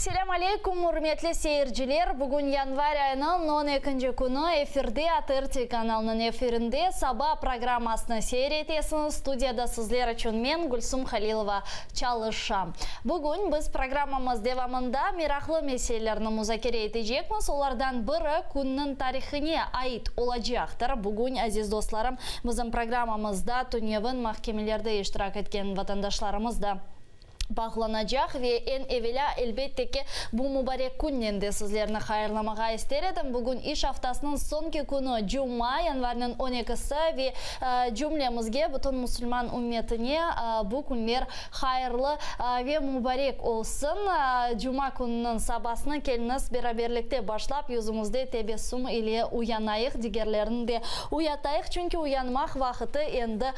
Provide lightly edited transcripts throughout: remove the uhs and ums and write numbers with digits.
Selâm aleyküm, ürmetli seyirciler! Bugün yanvar ayınıñ on ekinci künü, efirde ATR telekanalınıñ efirinde Saba programmasını seyir etesiñiz. Studiyada sizler içün men, Gülsum Halilova, çalışam. Bugün biz programmamız devamında meraqlı meselelerni muzakere etecekmiz. Olardan biri künniñ tarihine ait olacaqtır. Bugün, aziz dostlarım, bizim programmamızda tünevin mahkemelerde iştirak etken vatandaşlarımız da bağlanacaq ve eñ evelâ, elbette ki, bu mubarek künnen de sizlerni hayırlamağa ister edim. Bugün iş aftasınıñ soñki künü, cuma, yanvarnıñ on ekisi ve cümlemizge, bütün musulman ümmetine bu künler hayırlı ve mubarek olsun. Cuma kününiñ sabasını keliñiz beraberlikte başlap, yüzümizde tebessüm ile uyanayıq, digerlerini de uyatayıq, çünki uyanmaq vaqıtı endi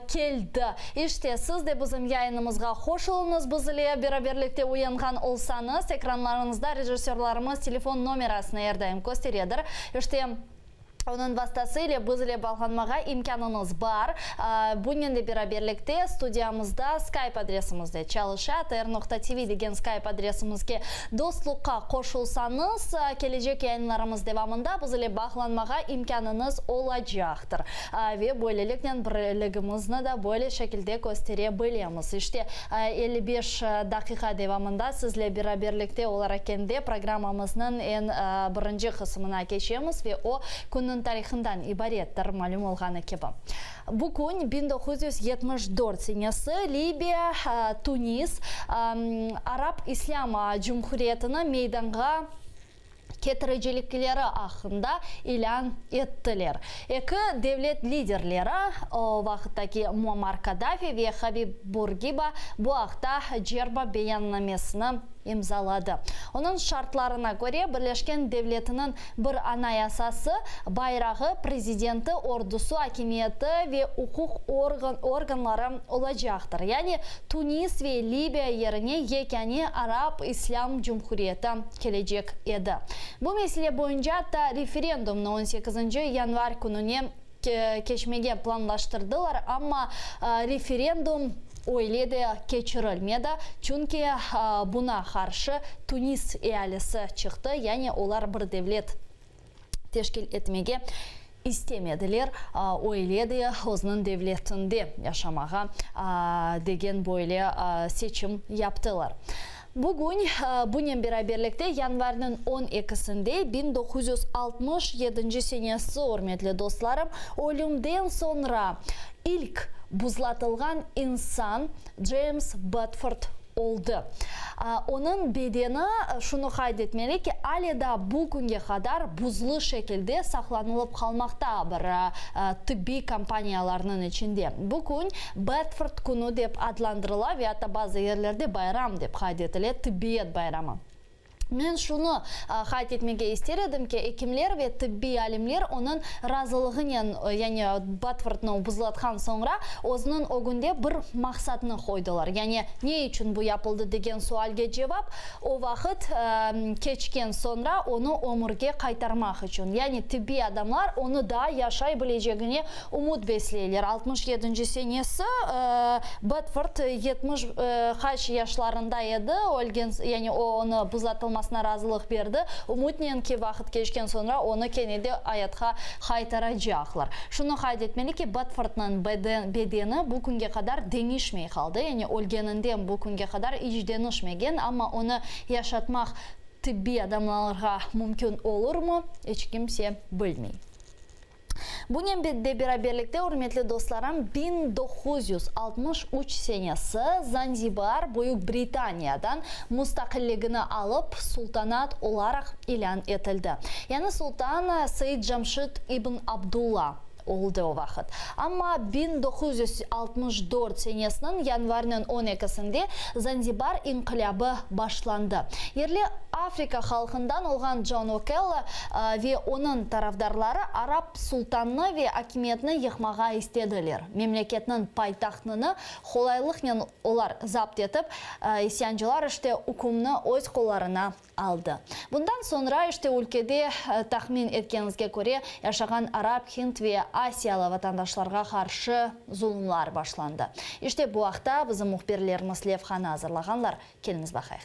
keldi. İşte, siz de bizim yayınımızğa hoş oluñız, biz ile beraberlikte uyanğan olsañız, ekranlarıñızda rejissörlarımız telefon nomerasını er daim kösteredir. İşte, onıñ vastası ile biz ile bağlanmağa imkânıñız bar. Bunen de beraberlikte studiyamızda Skype adresimiz de çalışa, atr.tv degen Skype adresimizge dostluqqa qoşulsañız, kelecek yayınlarımız devamında biz ile bağlanmağa imkânıñız olacaqtır. Ve böyleliknen birligimizni da böyle şekilde köstere bilemiz. İşte, 55 daqiqa devamında sizle beraberlikte olarakende programmamıznıñ eñ birinci qısımına keçemiz ve o, künniñ tarihından ibarettir, malüm olğanı kibi. Bu kün 1974 senesi Libiya, Tunis, Arap İslâm Cumhuriyetini meydanğa ketiricilikleri aqqında ilân ettiler. Eki devlet liderleri, o vaqıttaki Muammar Kaddafi ve Habib Burgiba bu aqta Cerba beyannamesini imzaladı. Onıñ şartlarına köre, Birleşken Devletiniñ bir anayasası, bayrağı, prezidenti, ordusı, akimiyeti ve uquq organları olacaqtır. Yani Tunis ve Libiya yerine yekâne Arap İslâm Cumhuriyeti kelecek edi. Bu mesele boyunca atta referendumnı on sekizinci yanvar kününe keçmege planlaştırdılar, amma referendum öyle de keçirilmedi, çünki buna qarşı Tunis ealisi çıqtı, yani olar bir devlet teşkil etmege istemediler, öyle de özüniñ devletinde yaşamağa degen böyle seçim yaptılar. Bugün, bunen beraberlikte, yanvarnıñ on ekisinde, 1967 senesi, ürmetli dostlarım, ölümden soñra ilk buzlatılğan insan Ceyms Bedford oldı. Onıñ bedeni, şunı qayd etmeli ki, ale da bu künge qadar buzlı şekilde saqlanılıp qalmaqta bir tıbbiy kompaniyalarnıñ içinde. Bu kün Bedford künü dep adlandırıla ve atta bazı yerlerde bayram dep qayd etile, tıbbiyet bayramı. Men şunı qayd etmege ister edim ki, ekimler ve tıbbiy alimler onıñ razılığınen, yani Bedfordnı buzlatqan soñra, özüniñ ögünde bir maqsatnı qoydılar. Yani ne içün bu yapıldı degen sualge cevap, o vaqıt keçken soñra onı ömürge qaytarmaq içün. Yani tibbiy adamlar onı daa yaşay bilecegine ümüt besleyler. Altmış yedinci senesi Bedford yetmiş qaç yaşlarında edi, ölgen, yani o onı buzlatılmasına razılıq berdi, ümütnen ki, vaqıt keçken soñra onı kene de ayatqa qaytaracaqlar. Şunı qayd etmeli ki, Bedfordnıñ bedeni bu künge qadar deñişmey qaldı, yani ölgeninden bu künge qadar iç deñişmegen, amma onı yaşatmaq tibbiy adamlarğa mümkün olurmı, iç kimse bilmey. Bunen de beraberlikte, ürmetli dostlarım, 1963 senesi Zanzibar Büyük Britaniyadan mustaqilligini alıp, sultanat olaraq ilân etildi. Yani sultan Seid Camşid ibn Abdulla oldı o vaqıt. Amma 1964 senesiniñ yanvarnıñ on ekisinde Zanzibar inqilâbı başlandı. Yerli Afrika halqından olğan John Okello ve onıñ tarafdarları arap sultannı ve akimiyetni yıqmağa istediler. Memleketniñ paytahtını qolaylıqnen olar zapt etip, isyancılar işte ükümni öz qollarına aldı. Bundan soñra işte ülkede, tahmin etkeniñizge köre, yaşağan arap, hind ve asiyalı vatandaşlarğa qarşı zulumlar başlandı. İşte bu aqta bizim mühbirlerimiz levhanı azırlağanlar, keliñiz baqayıq.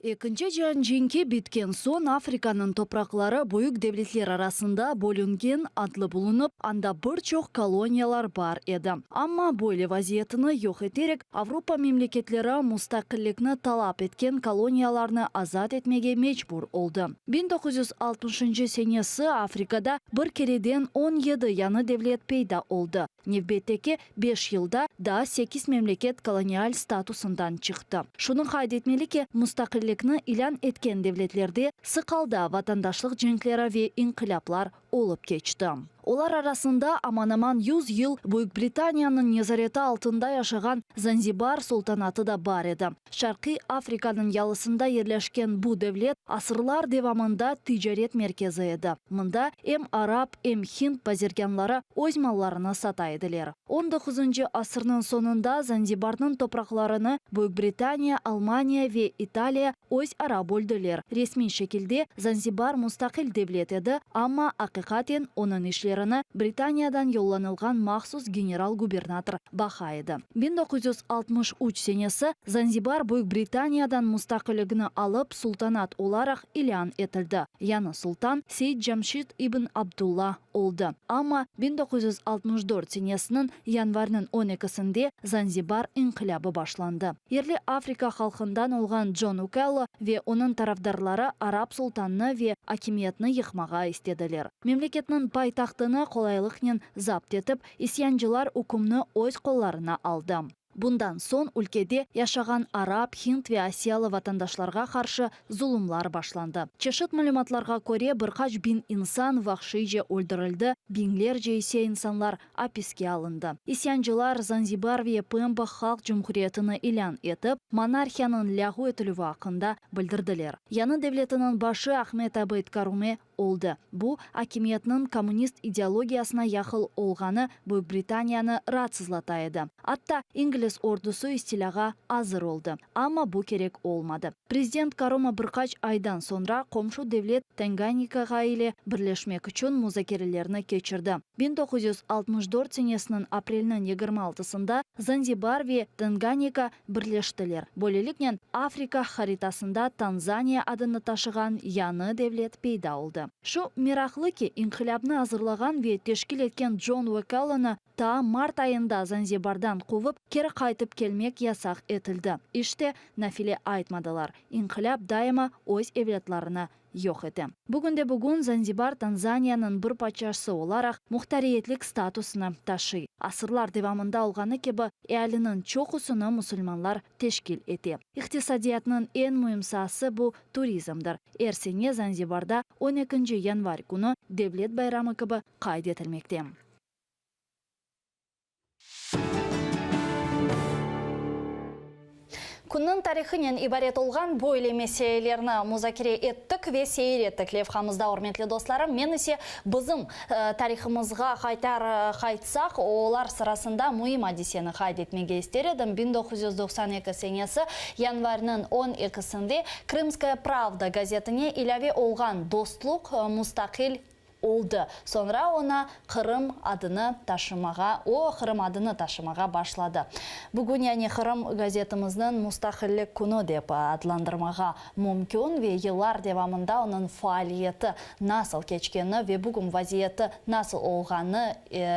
Ekinci cian cenki bitken soñ Afrikanıñ topraqları büyük devletler arasında bölüngen adlı bulunıp, anda bir çoq koloniyalar bar edi. Amma böyle vaziyetini yoq eterek, Avropa memleketleri mustaqillikni talap etken koloniyalarnı azat etmege mecbur oldı. 1960-ncı senesi Afrikada bir kereden 17 yañı devlet peyda oldı. Nevbetteki beş yılda daa sekiz memleket kolonial statusından çıqtı. Şunı qayd etmeli ki, mustaqillikni ilân etken devletlerde sıq alda vatandaşlıq cenkleri ve inqilâplar olıp keçti. Olar arasında aman-aman yüz yıl Büyük Britaniyanıñ nezareti altında yaşağan Zanzibar sultanatı da bar edi. Şarqiy Afrikanıñ yalısında yerleşken bu devlet asırlar devamında ticaret merkezi edi. Mında em arap, em hind bazirgânları öz mallarını sata ediler. On doquzıncı asırnıñ soñunda Zanzibarnıñ topraqlarını Büyük Britaniya, Almaniya ve İtaliya öz ara böldiler. Resmiy şekilde Zanzibar mustaqil devlet edi, amma aqiqaten onıñ işlerini Britaniyadan yollanılğan mahsus general-gubernator baqa edi. 1963 senesi Zanzibar Büyük Britaniyadan mustaqilligini alıp sultanat olaraq ilân etildi. Yañı sultan Seyit Camşid ibn Abdulla oldı. Amma 1964 senesiniñ yanvarniñ on ekisinde Zanzibar inqilâbı başlandı. Yerli Afrika halqından olğan Con Ukello ve onıñ tarafdarları arap sultannı ve akimiyetni yıqmağa istediler. Memleketniñ paytahtını qolaylıqnen zapt etip, isyancılar ükümni öz qollarına aldı. Bundan soñ ülkede yaşağan arap, hind ve asiyalı vatandaşlarğa qarşı zulumlar başlandı. Çeşit malümatlarğa köre, bir qaç biñ insan vahşiyce öldürildi, biñlerce ise insanlar apiske alındı. İsyancılar Zanzibar ve Pemba Halq Cumhuriyetini ilân etip, monarhiyanıñ lâğu etilüvi aqqında bildirdiler. Yañı devletiniñ başı Ahmed Abeid Karume oldı. Bu, akimiyetniñ kommunist ideologiyasına yaqıl olğanı Büyük Britaniyanı raatsızlata edi. Atta ingliz ordusı istilâğa azır oldı. Amma bu kerek olmadı. Prezident Karoma bir qaç aydan soñra qomşu devlet Tanganikağa ile birleşmek içün muzakerelerni keçirdi. 1964 senesiniñ aprelniñ 26-sında Zanzibar ve Tanganika birleştiler. Böyleliknen, Afrika haritasında Tanzaniya adını taşığan yañı devlet peyda oldı. Şu meraqlı ki, inqilâpnı azırlağan ve teşkil etken Con Uekellonı taa mart ayında Zanzibardan quvıp, keri qaytıp kelmek yasaq etildi. İşte, nafile aytmadılar, inqilâp daima öz evlâtlarını yoq ete. Bugünde-bugün Zanzibar Tanzaniyanıñ bir parçası olaraq muhtariyetlik statusını taşıy. Asırlar devamında olğanı kibi, ealiniñ çoqusını musulmanlar teşkil ete. İqtisadiyatnıñ eñ müim saası bu turizmdir. Er sene Zanzibarda on ekinci yanvar künü devlet bayramı kibi qayd etilmekte. Künniñ tarihınen ibaret olğan böyle meselelerni muzakere ettik ve seyir ettik levhamızda, ürmetli dostlarım. Men ise bizim tarihımızğa qaytar qaytsaq, olar sırasında müim adiseni qayd etmege ister edim. 1992 senesi yanvarniñ on ekisinde Krımskaya pravda gazetine ilâve olğan Dostluq mustaqil Oldı. Soñra oña Qırım adını taşımağa, o, Qırım adını taşımağa başladı. Bugün, yani Qırım gazetimizniñ mustaqillik künü dep adlandırmağa mümkün ve yıllar devamında onıñ faaliyeti nasıl keçkeni ve bugün vaziyeti nasıl olğanı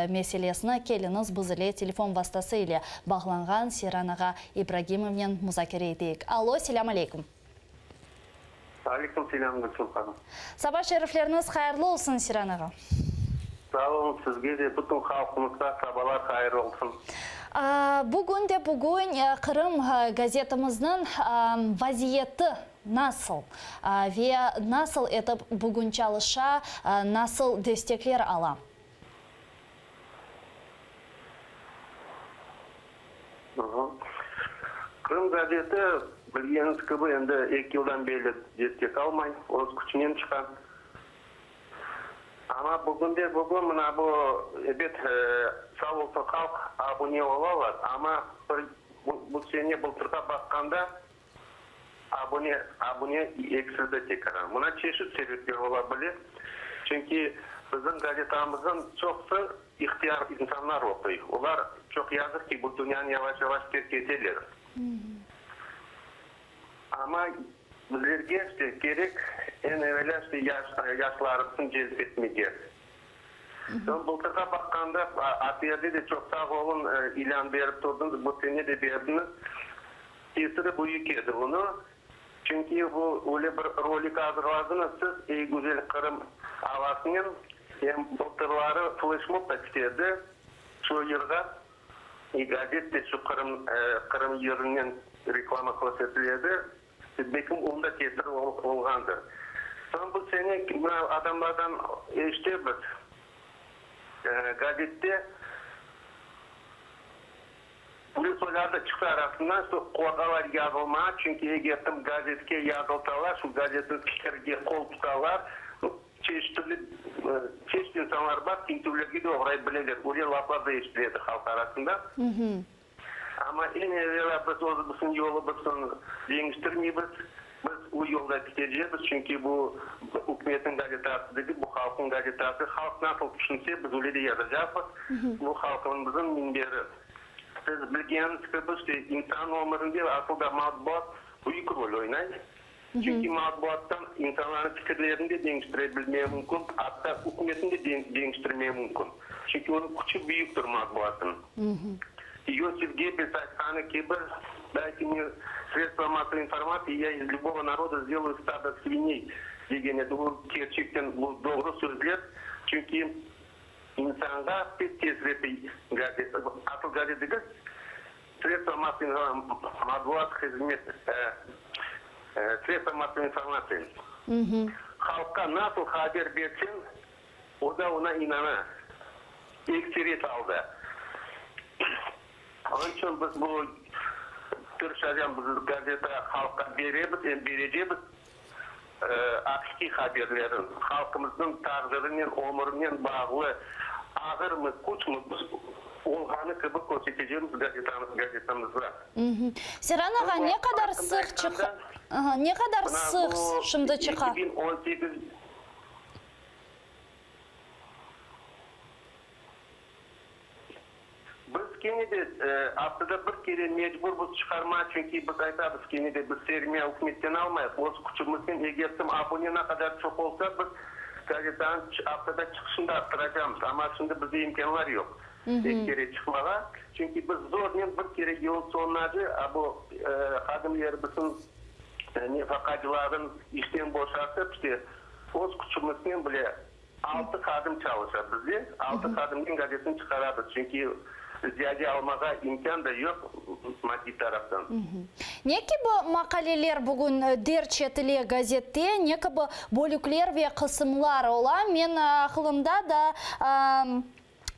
meselesini keliñiz biz ile telefon vastası ile bağlanğan Seyran ağa İbragimovnen muzakere eteyik. Allo, selâm aleyküm. Aleyküm selâm, Gülsüm hanım. Saba şerifleriñiz hayırlı olsun, Seyran ağa. Sağ oluñ, sizge de, bütün halqımızğa sabalar hayırlı olsun. Bugün de bugün Qırım gazetimizniñ vaziyeti nasıl ve nasıl etip bugün çalışa, nasıl destekler ala? Qırım gazeti, bilgeniñiz kibi, endi eki yıldan berli destek almay, öz küçünen çıqa. Amma bugünde-bugün mına bu, ebet, sağ olsun halq abune olalar, amma bir bu sene bıltırğa baqqanda abune abune eksildi tekrar. Mına çeşit sebepler ola bile, çünki bizim gazetamıznıñ çoqusı İhtiyar insanlar oquy. Olar, çoq yazıq ki, bu dünyanı yavaş-yavaş terk eteler. Amma. Bizlerge işte kerek eñ evelâ işte yaş, yaşlarımıznı celp etmege. Soñ bıltırğa baqqanda ATRde de çoq sağ olun, ilân berip turdıñız, bu sene de berdiñiz. Tesiri büyük edi bunı. Çünki bu öyle bir rolik azırladıñız siz, Ey güzel Qırım avasınen, em bıltırları fleşmob da pitedi şu yırğa. İ gazet de şu Qırım, Qırım yırınen reklama körsetiledi. Belkim onda tesiri olğandır. Soñ bu sene mına adamlardan eşitemiz, gazette polis olardı çıqtı arasından şu qorqalar yazılmağa, çünki eger kim gazetke yazılsalar, şu gazetniñ fikirge qol tutalar, çeşit türlü çeşit insanlar bar, tintüvlerge de oğray bileler, öyle laflar da eşitiledi halq arasında. Amma eñ evelâ biz özümizniñ yolumıznı deñiştirmeymiz, biz o yolda ketecekmiz, çünki bu ükümetniñ gazetası degil, bu halqnıñ gazetası. Halq nasıl tüşünse, biz öyle de yazacaqmız. Bu halqımıznıñ minberi. Siz bilgeniñiz kibi, işte, insan ömürinde asıl da matbuat büyük rol oynay. Çünki matbuattan insanlarnıñ fikirlerini de deñiştire bilmege mümkün, atta ükümetni de deñiştirmege mümkün. Çünki onıñ küçü büyüktir matbuatnıñ. Yosif Gebbels aytqanı kibi, Dayte mne sredstva massovой informatsiyi, ya iz lübogo naroda sdeloyu stado sviney, degen edi. Bu kerçekten bu doğru sözler, çünki insanğa pek tesir ete gazet, asıl gazet degil, Sredstva massovой matbuat hızmet, sredstva massovой informatsiyi. Halqqa nasıl haber berseñ, o da oña inana, ekseriyet alda. Onıñ içün biz bu tırışacam, biz gazeta halqqa beremiz, em berecemiz aqiqiy haberlerin, halqımıznıñ taqdirinen, ömürinen bağlı ağırmı, küçmü, biz olğanı kibi körsetecemiz gazetamızda. Seyran ağa, ne qadar sıq çıqa? Ne qadar sıq şimdi çıqa? 2018. Biz kene de aftada bir kere mecburbız çıqarmağa, çünki biz aytamız kene de biz sermiya ükümetten almayıq, öz küçümiznen, eger kim abune ne qadar çoq olsa, biz gazetanıñ aftada çıqışını da arttıracamız, amma şimdi bizde imkânlar yoq eki kere çıqmağa, çünki biz zornen bir kere yıl soñunace bu hadimlerimizniñ nefaqacıların işten boşatıp, işte, öz küçümiznen bile altı hadim çalışa bizde, altı hadimnen gazetni çıqaramız, çünki ziyade almağa imkân da yoq maddiy taraftan. Ne kibi maqaleler bugün derc etile gazette, ne kibi bölükler ve qısımlar ola? Men aqılımda da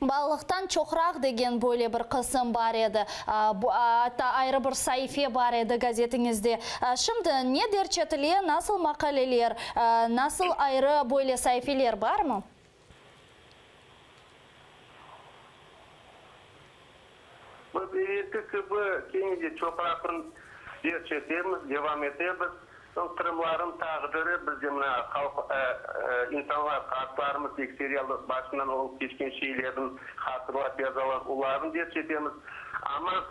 Balalıqtan çoqraq degen böyle bir qısım bar edi. Atta ayrı bir saife bar edi gazetiñizde. Şimdi ne derc etile, nasıl maqaleler, nasıl ayrı böyle saifeler barmı? Biz evelki kibi kene de çoqraqnı derc etemiz, devam etemiz. Soñ qırımlarnıñ taqdiri bizde mına halq, insanlar, qartlarımız ekseriyalı başından olıp keçken şeylerni hatırlap yazalar, olarnı derc etemiz. Amma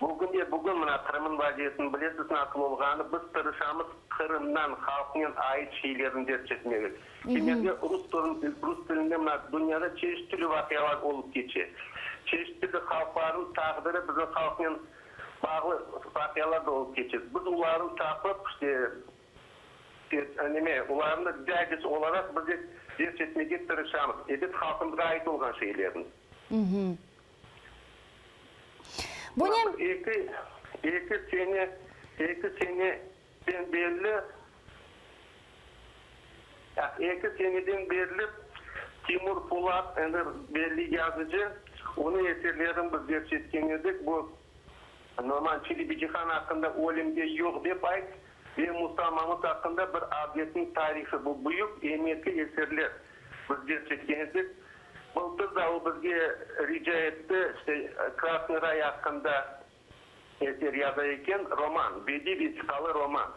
bugün de bugün mına Qırımnıñ vaziyetini bilesiz nasıl olğanı, biz tırışamız Qırımdan halqnen ait şeylerni derc etmege. Kimerde rus rus tilinde mına dünyada çeşit türlü vaqialar olıp keçe. Çeşit türlü halqlarnıñ taqdiri bizim halqnen Bağlı vaqialar da olıp keçe. Biz olarnı tapıp, işte, neme, olarnı daycest olaraq biz de derc etmege tırışamız. Ebet, halqımızğa ait olğan şeylerni. Bunen. Eki, eki sene, eki seneden berli, eki seneden berli Timur Pulat, endi belli yazıcı, onıñ eserlerini biz derc etken edik. Bu Noman Çelebicihan aqqında Ölümge yoq dep ayt ve Musa Mamut aqqında Bir avdetniñ tarihı, bu büyük emiyetli eserler biz derc etken edik. Bıltır da o bizge rica etti, işte, Krasnıy ray aqqında eser yaza eken, roman, bediy vesiqalı roman.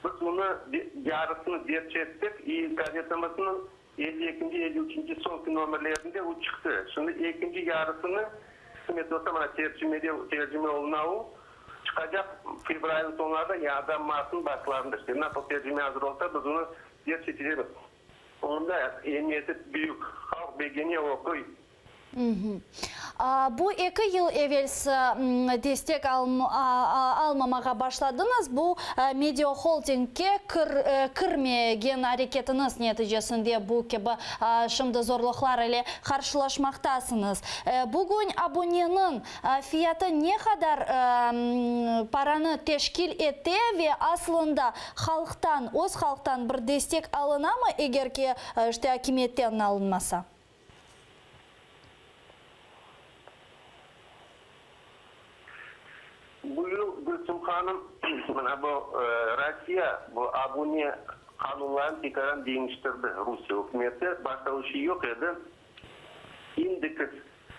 Biz onı yarısını derc ettik i gazetamıznıñ 52-nci, 53-nci soñki nomerlerinde o çıqtı. Şimdi ekinci yarısını, qısmet olsa, mana tercimede, tercime oluna o. Çıqacaq fevralniñ soñlarında ya da martnıñ başlarında. İşte, nasıl tercime azır olsa, biz onı derc etecekmiz. Onda emiyeti büyük, halq begene, oquy. Bu eki yıl evelsi destek almamağa başladıñız, bu mediaholdingge kirmegen areketiñiz neticesinde bu kibi şimdi zorluqlar ile qarşılaşmaqtasıñız. Bugün abuneniñ fiyatı ne qadar paranı teşkil ete ve aslında halqtan, öz halqtan bir destek alınamı, eger ki, işte, akimiyetten alınmasa? Bu yıl, Gülsüm hanım, mına bu Rossiya bu abune qanunlarını tekaran deñiştirdi, Rusiye ükümeti. Başta o şey yoq edi. İndeks,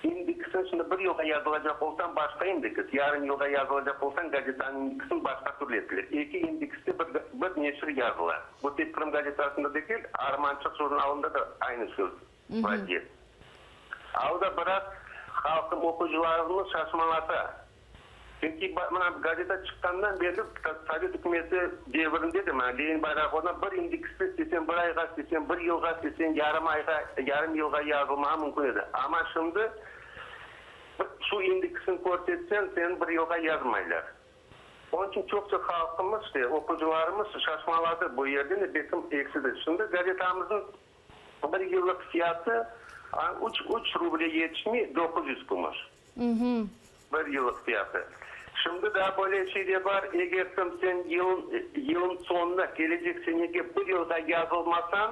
indeksni şimdi bir yılğa yazılacaq olsañ, başqa indeks, yarım yılğa yazılacaq olsañ, gazetanıñ indeksini başqa türlü ettiler. Eki indekste bir, bir neşir yazıla. Bu tek Qırım gazetasında degil, Armançıq jurnalında da aynı söz, vaziyet. Al da biraz halqım, oquyıcılarımız şaşmalata. Çünki mına gazeta çıqqandan berli, sovet ükümeti devirinde de mına Lenin bayrağı ornına bir indeksli isteseñ bir ayğa, isteseñ bir yılğa, isteseñ yarım ayğa, yarım yılğa yazılmağa mümkün edi. Amma şimdi şu indeksni körsetseñ, seni bir yılğa yazmaylar. Onıñ içün çoqça halqımız, işte, oquyıcılarımız şaşmaladı bu yerden de bekim eksildi. Şimdi gazetamıznıñ bir yıllıq fiyatı üç, üç ruble yetişmey, 900 kümüş. Bir yıllıq fiyatı. Şimdi daa böyle şey de bar, eger sen yılın, yılın soñuna, kelecek senege bir yılğa yazılmasañ,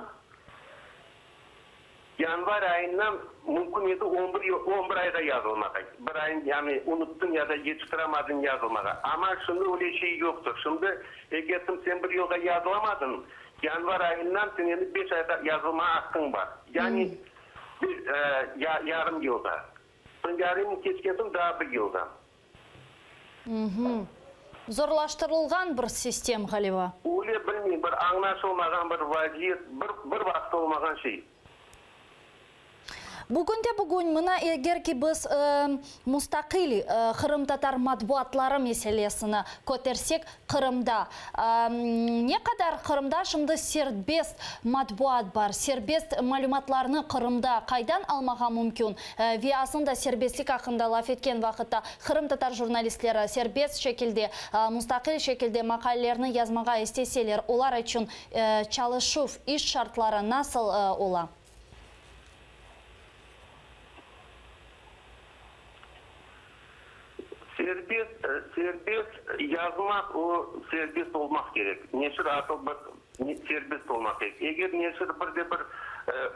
Yanvar ayından mümkün edi on bir yıl, on bir ayğa yazılmağa. Bir ayın, yani unuttıñ ya da yetiştiramadıñ yazılmağa. Amma şimdi öyle şey yoqtır. Şimdi eger sen bir yılğa yazılamadıñ, yanvar ayından sen endi beş ayğa yazılmağa aqqıñ bar. Yani bir, ya, yarım yılğa. Soñ yarım keçken soñ daa bir yılğa. Zorlaştırılğan bir sistem, ğaliba. Öyle bilmeyim, bir añlaşılmağan bir vaziyet, bir, bir vaqıt olmağan şey. Bugünde-bugün, mına eger ki biz mustaqil qırımtatar matbuatları meselesini kötersek, Qırımda ne qadar Qırımda şimdi serbest matbuat bar, serbest malümatlarnı Qırımda qaydan almağa mümkün ve aslında serbestlik aqqında laf etken vaqıtta qırımtatar jurnalistleri serbest şekilde, mustaqil şekilde maqalelerni yazmağa isteseler, olar içün çalışuv, iş şartları nasıl ola? Serbest, serbest yazmaq, o, serbest olmaq kerek. Neşir asıl bir serbest olmaq kerek. Eger neşir bir de bir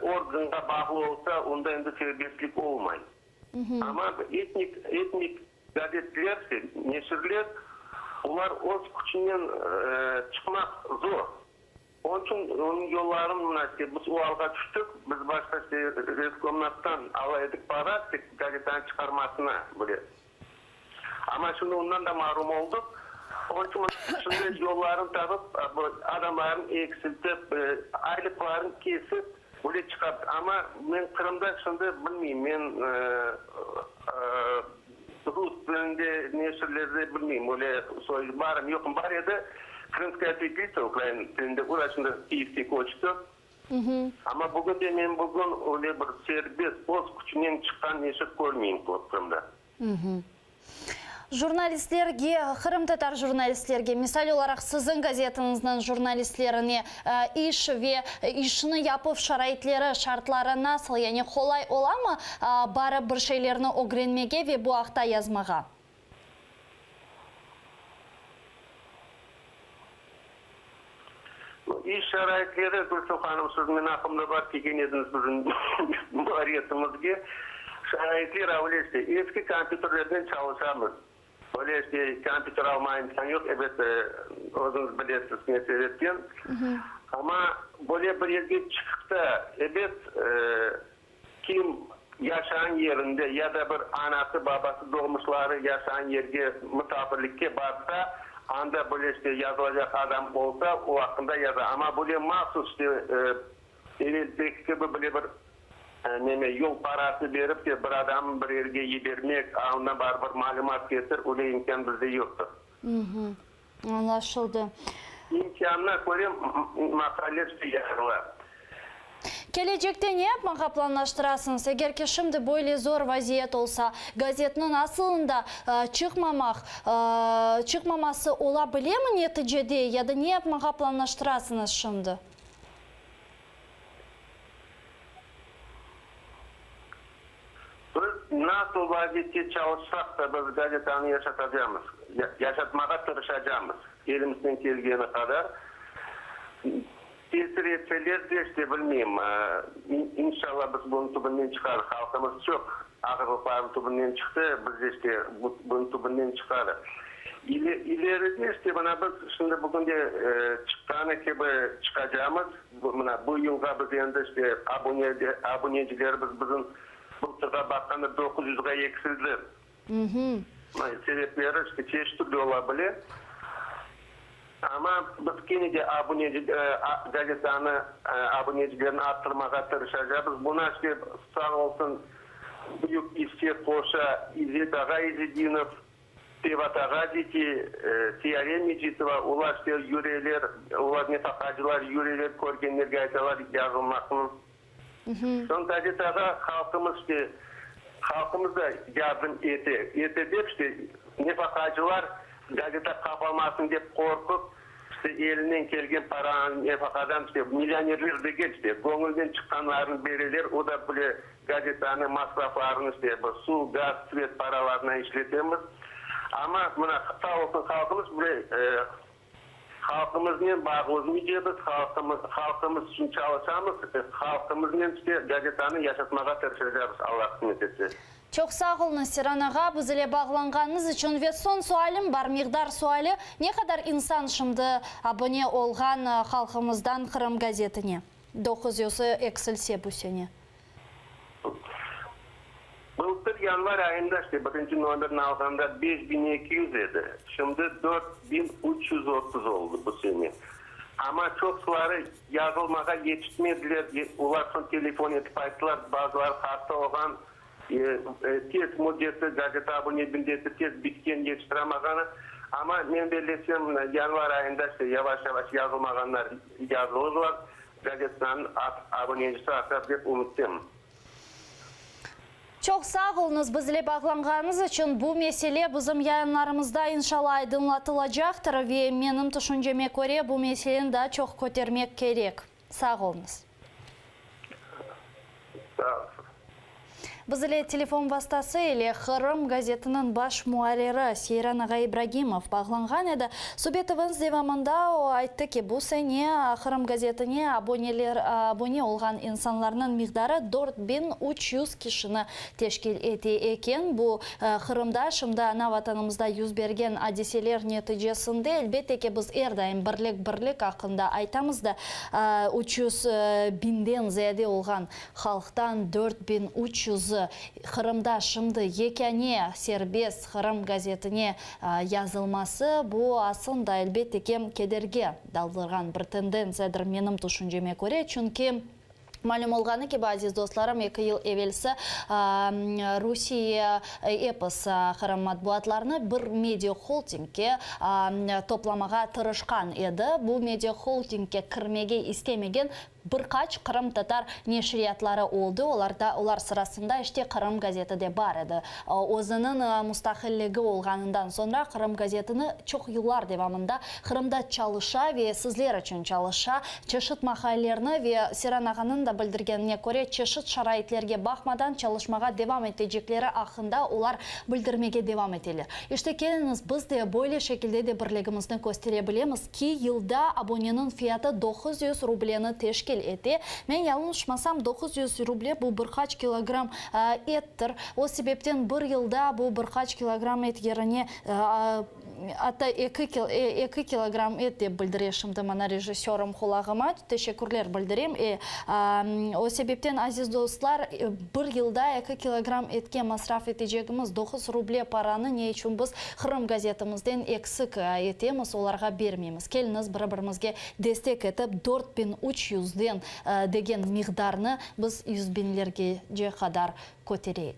organğa bağlı olsa, onda endi serbestlik olmay. Amma etnik, etnik gazetler, neşirler, olar öz küçünen çıqmaq zor. Onıñ içün onıñ yollarını mına işte biz o alğa tüştik, biz başta işte Reskomnattan ala edik para, tek gazetanı çıqarmasına bile. Amma şimdi ondan da marum oldıq. Onıñ içün mına şimdi yollarını tapıp, bu adamlarnı eksiltip, aylıqlarını kesip böyle çıqarttıq. Amma men Qırımda şimdi bilmeyim, men rus tilinde neşirlerde bilmeyim, öyle soy barım yoqım. Bar edi, Krımskaya svetlitsa ukrain tilinde, o da şimdi Kiyevge köçti. Amma bugün de men bugün öyle bir serbest, öz küçünen çıqqan neşir körmeyim Qırımda. Jurnalistlerge, qırımtatar jurnalistlerge, misal olaraq siziñ gazetıñıznıñ jurnalistlerine iş ve işni yapuv şaraitleri, şartları nasıl, yani qolay olamı barıp bir şeylerni ögrenmege ve bu aqta yazmağa? İş şaraitleri, Gülsüm hanım, siz men aqımda bar kelgen ediñiz bizim muarriyetimizge. Şaraitler öyle işte, eski kompyuterlerden çalışamız. Öyle işte, kompyuter almağa imkân yoq, ebet, özüñiz bilesiz ne sebepten. Amma böyle bir yerge çıqıp da, ebet, Kim yaşağan yerinde ya da bir anası, babası, doğmuşları yaşağan yerge musafirlikke barsa, anda böyle işte yazılacaq adam olsa, o aqqında yaza. Amma böyle mahsus işte evelteki kibi böyle bir. Neme, yol parası berip de bir adamnı bir yerge yibermek, a ondan bar bir malümat ketir, öyle imkân bizde yoqtır. Añlaşıldı. İmkânına köre maqaleler işte yazıla. Kelecekte ne yapmağa planlaştırasıñız? Eger ki şimdi böyle zor vaziyet olsa, gazetniñ asılında çıqmamaq, çıqmaması ola bilemi neticede ya da ne yapmağa planlaştırasıñız şimdi? Biz nasıl vaziyette çalışsaq da, biz gazetanı yaşatacamız, yaşatmağa tırışacamız, elimizden kelgeni qadar. Tesir etseler de, işte, bilmeyim, inşallah biz bunıñ tübünden çıqarız. Halqımız çoq ağırlıqlarnıñ tübünden çıqtı, biz de, işte, bunıñ tübünden çıqarıq. İleride, işte, mına biz şimdi bugün de çıqqanı kibi çıqacamız. Mına bu yılğa biz endi işte abunecilerimiz bizim bıltırğa baqqanda 9 yüzğa eksildi. Sebepleri işte çeşit türlü ola bile. Amma biz kene de abuneci gazetanı abunecilerini arttırmağa tırışacaqmız. Buna işte sağ olsun büyük isse qoşa İzzet ağa İzedinov. Tevat ağa dey ki, Siyare Mecitova, olar işte yüreler, olar nefaqacılar, yüreler, körgenlerge aytalar yazılmaqnı. Soñ Gazet ağa, halqımız işte, halqımız da yardım ete, ete dep işte, nefaqacılar gazeta qapalmasın dep qorqıp, işte elinden kelgen paranı nefaqadan işte, millionerler degil işte, göñülden çıqqanlarını bereler, o da bile Gazetanıñ masraflarını işte bu suv, gaz, svet paralarına işletemiz. Amma mına sağ olsun halqımız bile halqımıznen bağ üzmeycemiz, halqımız halqımız içün çalışamız, halqımıznen işte gazetanı yaşatmağa tırışacağız, Alla qısmet etse. Çoq sağ oluñız, Seyran ağa, biz ile bağlanğanıñız içün. Ve soñ sualim bar, miqdar suali, ne qadar insan şimdi abone olğan halqımızdan Qırım gazetine? 900 eksilse bu sene. Bıltır yanvar ayında, işte, birinci nomerni alğanda 5200 edi, şimdi 4330 oldı bu sene. Amma çoqsuları yazılmağa yetişmediler, olar soñ telefon etip ayttılar, bazıları hasta olğan, tez müddeti, gazeta abune müddeti tez bitken, yetiştiramağanı. Amma men bellesem, yanvar ayında, işte, yavaş-yavaş yazılmağanlar yazılırlar. Gazetanıñ abunecisi artar dep ümüttem. Çoq sağ oluñız biz ile bağlanğanıñız içün. Bu mesele bizim yayınlarımızda inşallah aydınlatılacaqtır ve menim tüşünceme köre bu meseleni daa çoq kötermek kerek. Sağ oluñız. Sağ olsun. Biz ile telefon vastası ile Qırım gazetiniñ baş muarriri Seyran ağa İbragimov bağlanğan edi. Subetimiz devamında o ayttı ki, bu sene Qırım gazetine aboneler, abone olğan insanlarnıñ miqdarı 4300 kişini teşkil ete eken. Bu, Qırımda şimdi ana Vatanımızda yüz bergen adiseler neticesinde, elbette ki, biz er daim birlik, birlik aqqında aytamız da, 300 biñden ziyade olğan Halqtan 4300-i Qırımda şimdi yekâne serbest Qırım gazetine yazılması, bu aslında, elbette ki, kederge daldırğan bir tendentsiyadır, menim tüşünceme köre, çünki, malüm olğanı kibi, aziz dostlarım, eki yıl evelsi Rusiye episi Qırım matbuatlarını bir mediaholdingge toplamağa tırışqan edi. Bu mediaholdingge kirmege istemegen Bir qaç qırımtatar neşriyatları oldı, olarda, olar sırasında işte Qırım gazeti de bar edi. Özüniñ mustaqilligi olğanından soñra Qırım gazetini çoq yıllar devamında Qırımda çalışa ve sizler içün çalışa, çeşit mahallerni ve Seyran ağanıñ da bildirgenine köre, çeşit şaraitlerge baqmadan çalışmağa devam etecekleri aqqında olar bildirmege devam eteler. İşte keliñiz, biz de böyle şekilde de birligimizni köstere bilemiz. Ki yılda aboneniñ fiyatı 900 rubleni teşkil ete. Men yañlışmasam, 900 ruble bu bir qaç kilogramm ettir. O sebepten bir yılda bu bir qaç kilogramm et yerine, atta eki eki kilogramm et dep bildire şimdi mana rejissörım qulağıma. Teşekkürler bildirem. E. O sebepten, aziz dostlar, bir yılda eki kilogramm etke masraf etecegimiz doquz ruble paranı ne içün biz Qırım gazetimizden eksik etemiz, olarğa bermeymiz? Keliñiz, biri-birimizge destek etip, 4300-den degen miqdarnı biz yüz biñlergece qadar kötereyik.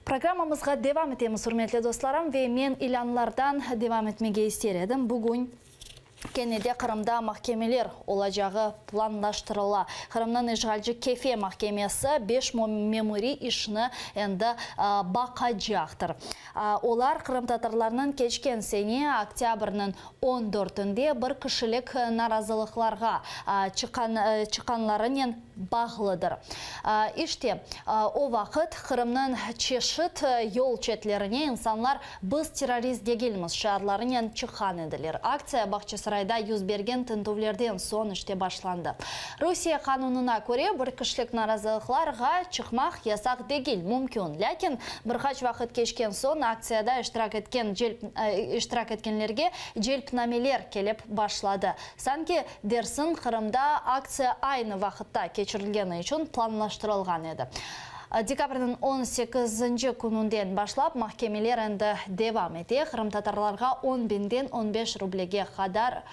Programmamızğa devam etemiz, ürmetli dostlarım, ve men ilânlardan devam etmege ister edim. Bugün kene de Qırımda mahkemeler olacağı planlaştırıla. Qırımnıñ işğalci Kefe mahkemesi beş memuriy işni endi baqacaqtır. Olar qırımtatarlarnıñ keçken sene oktâbrniñ on dörtünde bir kişilik narazılıqlarğa çıqqanlarınen bağlıdır. İşte, o vaqıt Qırımnıñ çeşit yol çetlerine insanlar Biz terrorist degilmiz şiarlarınen çıqqan ediler. Aktsiya Bağçasarayda yüz bergen tintüvlerden soñ işte başlandı. Rusiye qanunına köre, bir kişilik narazılıqlarğa çıqmaq yasaq degil, mümkün. Lâkin bir qaç vaqıt keçken soñ aktsiyada iştirak etken iştirak etkenlerge celpnameler kelip başladı. Sanki, dersiñ, Qırımda aktsiya aynı vaqıtta keçirilgeni içün planlaştırılğan edi. Dekabrniñ on sekizinci kününden başlap mahkemeler endi devam ete. Qırımtatarlarğa on biñden on beş rublege qadar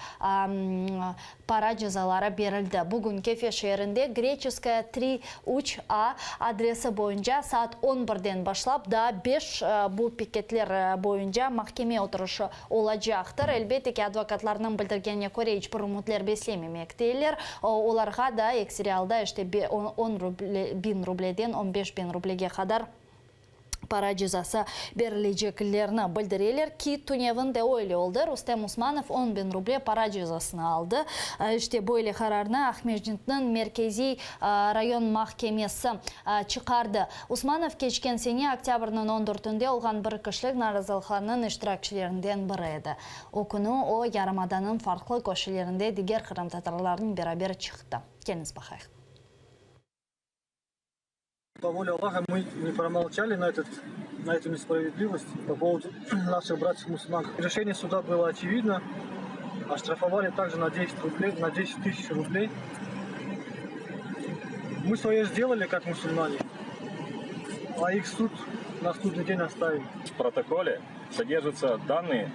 para cezaları berildi. Bugün Kefe şeerinde Greçeskaya tri üç A adresi boyunca saat on birden başlap daa beş bu piketler boyunca mahkeme oturışı olacaqtır. Elbette ki, advokatlarnıñ bildirgenine köre, iç bir ümütler beslememekteler. Olarğa da ekseri alda işte on ruble, biñ rubleden on beş biñ rublege qadar para cezası berileceklerini bildireler ki, tünevin de öyle oldı, Rustem Usmanov on biñ ruble para cezasını aldı. İşte böyle qararnı Aqmescitniñ Merkeziy rayon mahkemesi çıqardı. Usmanov keçken sene oktâbrniñ on dörtünde olğan bir kişilik narazılıqlarnıñ iştirakçilerinden biri edi. O künü o, yarımadanıñ farqlı köşelerinde diger qırımtatarlarnen beraber çıqtı. Keliñiz baqayıq. По воле Аллаха мы не промолчали на этот, на эту несправедливость по поводу наших братьев-мусульман. Решение суда было очевидно. Оштрафовали также на 10, рублей, на 10 тысяч рублей. Мы свое сделали, как мусульмане, а их суд на судный день оставим. В протоколе содержатся данные,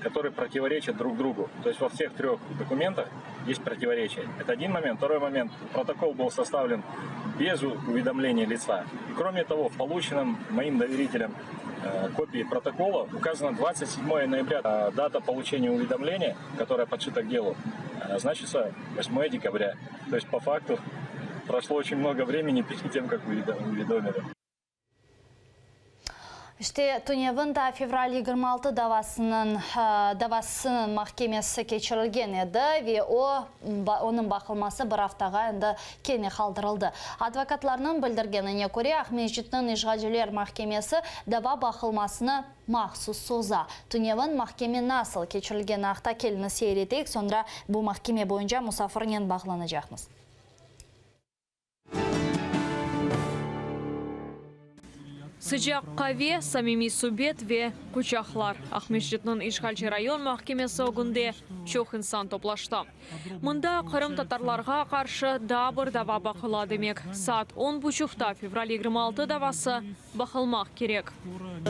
которые противоречат друг другу. То есть во всех трех документах есть противоречия. Это один момент. Второй момент. Протокол был составлен без уведомления лица. И кроме того, в полученном моим доверителем э, копии протокола указано 27 ноября а дата получения уведомления, которая подшита к делу, э, значится 8 декабря. То есть по факту прошло очень много времени перед тем, как уведомили. İşte, tünevin daa fevral 26 davasınıñ davasınıñ mahkemesi keçirilgen edi ve o, onıñ baqılması bir aftağa endi kene qaldırıldı. Advokatlarnıñ bildirgenine köre, Aqmescitniñ işğalciler mahkemesi dava baqılmasını mahsus soza. Tünevin mahkeme nasıl keçirilgeni aqta keliñiz seyir eteyik, soñra bu mahkeme boyunca musafirnen bağlanacaqmız. Sıcaq qave, samimiy subet ve quçaqlar. Aqmescitniñ işğalci rayon mahkemesi ögünde çoq insan toplaştı. Mında qırımtatarlarğa qarşı daa bir dava baqıla, demek, saat on buçuqta fevral 26 davası baqılmaq kerek.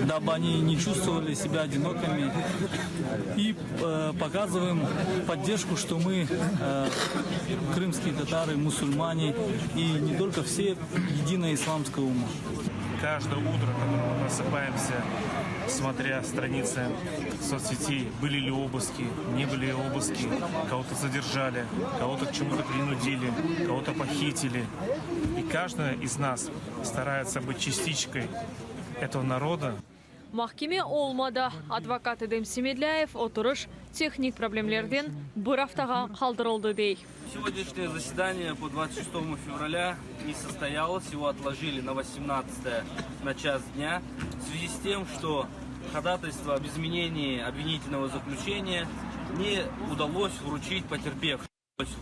Dabı oni ne çuvstvovali sebâ odinokimi, i pokazıvaem poddержку, çto mı, krımskiye tatarı, musulmane, i ne tolko, vse edinaya islamskaya umma. Каждое утро, когда мы просыпаемся, смотря страницы соцсетей, были ли обыски, не были ли обыски, кого-то задержали, кого-то к чему-то принудили, кого-то похитили. И каждый из нас старается быть частичкой этого народа. Mahkeme olmadı. Advokat Edem Semedlâyev oturış tehnik problemlerden bir aftağa qaldırıldı, dey. Сегодняшнее заседание по 26 февраля не состоялось, его отложили на 18 на час дня в связи с тем, что ходатайство об изменении обвинительного заключения не удалось вручить потерпевшим.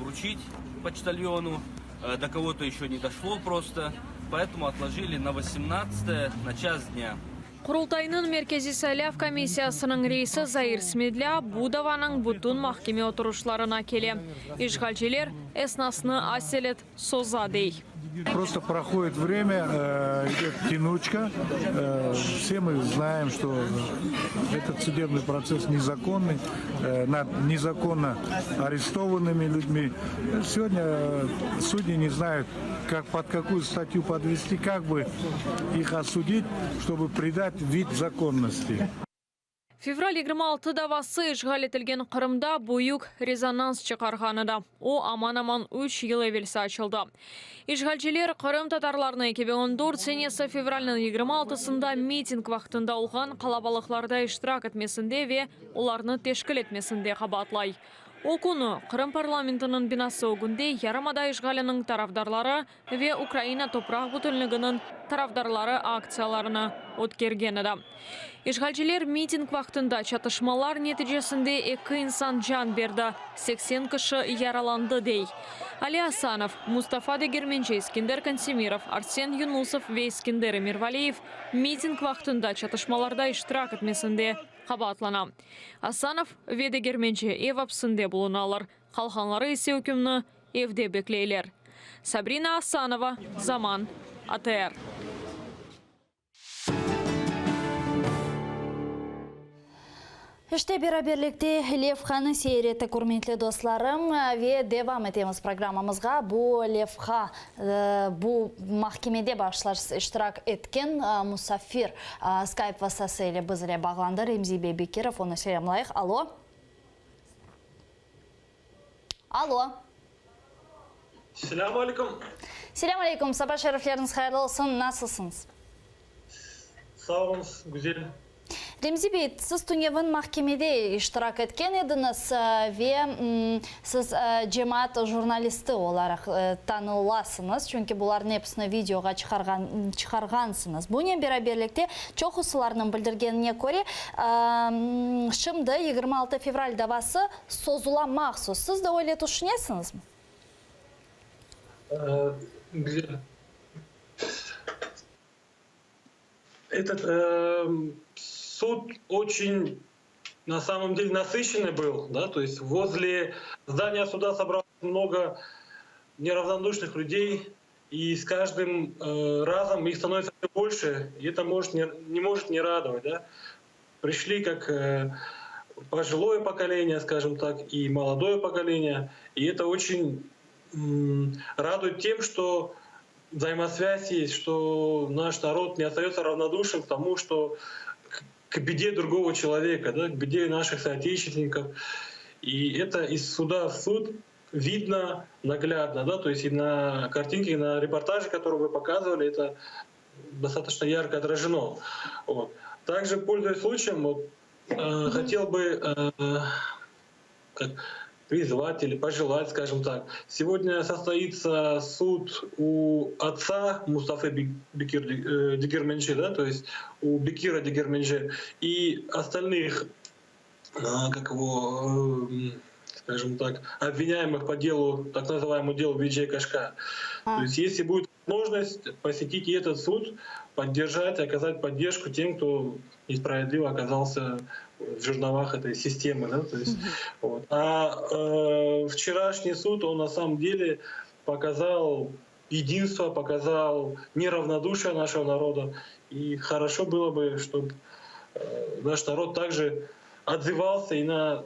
Вручить почтальону, э, до кого-то еще не дошло просто, поэтому отложили на 18 на час дня. Qurultaynıñ Merkeziy saylav komissiyasınıñ reisi Zair Smedlâ bu davanıñ bütün mahkeme oturışlarına kele. İşğalciler esnasnı aselet soza, dey. Prosto prohodit vremâ, idet tyanuçka, vse mı znaem, çto etot sudebnıy protsess nezakonnıy, nad nezakonno arestovannymi lüdmi. Segodnâ sudyi ne znayut, kak, pod kakuyu statyu podvesti, kak bı ih osudit, çtobı pridat vid zakonnosti. Fevral 26 davası işğal etilgen Qırımda büyük rezonans çıqarğan edi. O, aman-aman üç yıl evelsi açıldı. İşğalciler qırımtatarlarnı 2014 senesi fevralniñ 26-sında miting vaqtında olğan qalabalıqlarda iştirak etmesinde ve olarnı teşkil etmesinde qabaatlay. O künü Qırım parlamentiniñ binası ögünde yarımada işğaliniñ tarafdarları ve Ukraina topraq bütünliginiñ tarafdarları aktsiyalarını ötkergen edi. İşğalciler miting vaqtında çatışmalar neticesinde eki insan can berdi, 80 kişi yaralandı, dey. Ali Asanov, Mustafa Degermenci, Eskender Kantemirov, Arsen Yunusov ve Eskender Emirvaliyev miting vaqtında çatışmalarda iştirak etmesinde qabaatlana. Asanov ve Degermenci ev apsinde bulunalar, Qalğanları ise ükümni evde bekleyler. Sabrina Asanova, Zaman, ATR. İşte, beraberlikte levhanı seyir ettik, ürmetli dostlarım, ve devam etemiz programmamızğa. Bu levha, bu mahkemede bağışlarsız iştirak etken musafir Skype vastası ile biz ile bağlandı, Remzi bey Bekirov, onı selâmlayıq. Alo. Alo. Selâm aleyküm. Selâm aleyküm. Saba şerifleriñiz hayırlı olsun. Nasılsıñız? Sağ oluñız, güzel. Remzi bey, siz tünevin mahkemede iştirak etken ediñiz ve siz cemaat jurnalisti olaraq tanılasıñız, çünki bularnıñ episini videoğa çıqarğan çıqarğansıñız. Bunen beraberlikte, çoqusılarnıñ bildirgenine köre, şimdi 26 fevral davası sozula mahsus. Siz de öyle tüşünesiñizmi? Güzel. Этот суд очень на самом деле насыщенный был, да, то есть возле здания суда собралось много неравнодушных людей, и с каждым разом их становится все больше, и это может не, не может не радовать, да. Пришли как пожилое поколение, скажем так, и молодое поколение, и это очень радует тем, что взаимосвязь есть, что наш народ не остается равнодушен к тому, что к беде другого человека, да, к беде наших соотечественников. И это из суда в суд видно наглядно, да, то есть и на картинке, и на репортаже, который вы показывали, это достаточно ярко отражено. Вот. Также, пользуясь случаем, вот, э, хотел бы э, как, призвать или пожелать, скажем так. Сегодня состоится суд у отца Мустафы Бекир э, Дегерменджи, да, то есть у Бекира Дегерменджи и остальных, как его, скажем так, обвиняемых по делу, так называемому делу Виджей Кашка. А. То есть если будет возможность посетить и этот суд, поддержать, оказать поддержку тем, кто несправедливо оказался в жерновах этой системы. Да? То есть, вот. А э, вчерашний суд, он на самом деле показал единство, показал неравнодушие нашего народа. И хорошо было бы, чтобы э, наш народ также отзывался и на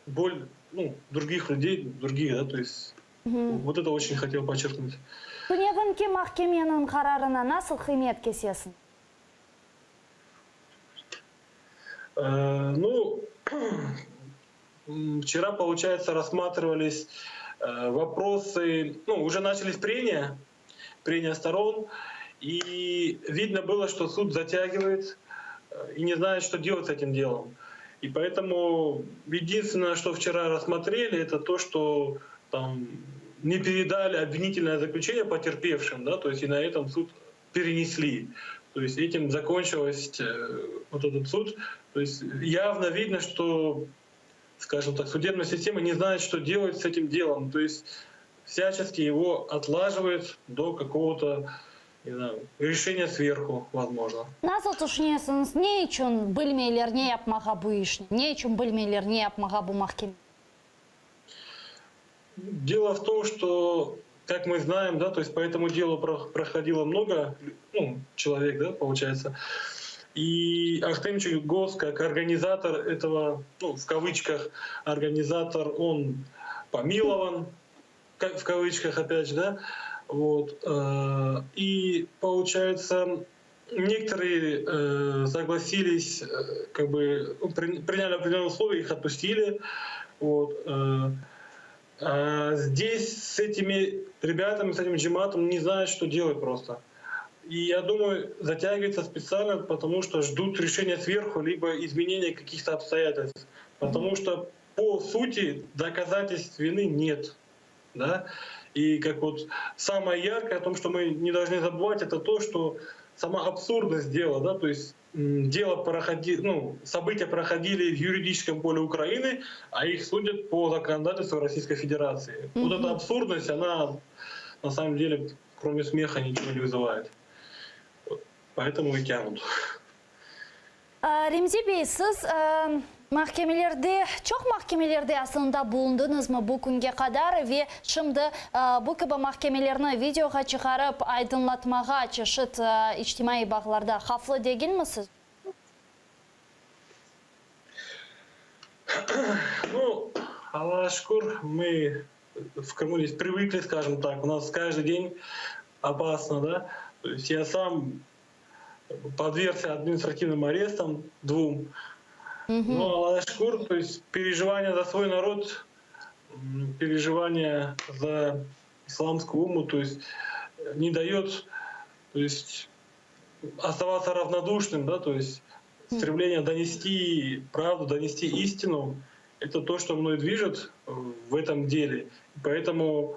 боль ну, других людей, других, да, то есть угу. вот это очень хотел подчеркнуть. Tünevinki mahkemeniñ qararına nasıl qıymet kesesiñ? Э, ну, вчера, получается, рассматривались э, вопросы, ну, уже начались прения, прения сторон, и видно было, что суд затягивает э, и не знает, что делать с этим делом. И поэтому единственное, что вчера рассмотрели, это то, что там не передали обвинительное заключение потерпевшим, да, то есть и на этом суд перенесли. То есть этим закончилось э, вот этот суд. То есть явно видно, что, скажем так, судебная система не знает, что делать с этим делом. То есть всячески его отлаживает до какого-то Ne знаю, решение сверху, возможно. Nasıl tüşünesiñiz, ne içün bilmeyler ne yapmağa bu işni? Ne içün bilmeyler ne yapmağa bu mahkeme? Дело в том, что, как мы знаем, да, то есть по этому делу проходило много, ну, человек, да, получается. И Ахтем Чийгоз, как организатор этого, ну, в кавычках, организатор, он помилован, в кавычках опять же, да, вот. Э, и получается, некоторые э, согласились, э, как бы ну, приняли определенные условия, их отпустили. Вот. А здесь с этими ребятами, с этим джематом не знают, что делать просто. И я думаю, затягивается специально, потому что ждут решения сверху, либо изменения каких-то обстоятельств. Потому что по сути доказательств вины нет. Да? И как вот самое яркое о том, что мы не должны забывать, это то, что сама абсурдность дела, да, то есть дело проходи, ну, события проходили в юридическом поле Украины, а их судят по законодательству Российской Федерации. Mm-hmm. Вот эта абсурдность, она на самом деле, кроме смеха, ничего не вызывает. Вот. Поэтому и тянут. Remzi bey, siz mahkemelerde, çoq mahkemelerde aslında bulundıñızmı bu künge qadar ve şimdi bu kibi mahkemelerni videoğa çıqarıp aydınlatmağa çeşit içtimaiy bağlarda havflı degilmi sizce? Ну, Allağa şükür, мы в Крыму здесь привыкли, скажем так. У нас каждый день опасно, да. То есть я сам подвергся административным арестам двум. Но Allağa şükür, то есть переживания за свой народ, переживания за исламскую умму, то есть не дает, то есть оставаться равнодушным, да, то есть стремление донести правду, донести истину, это то, что мной движет в этом деле. Поэтому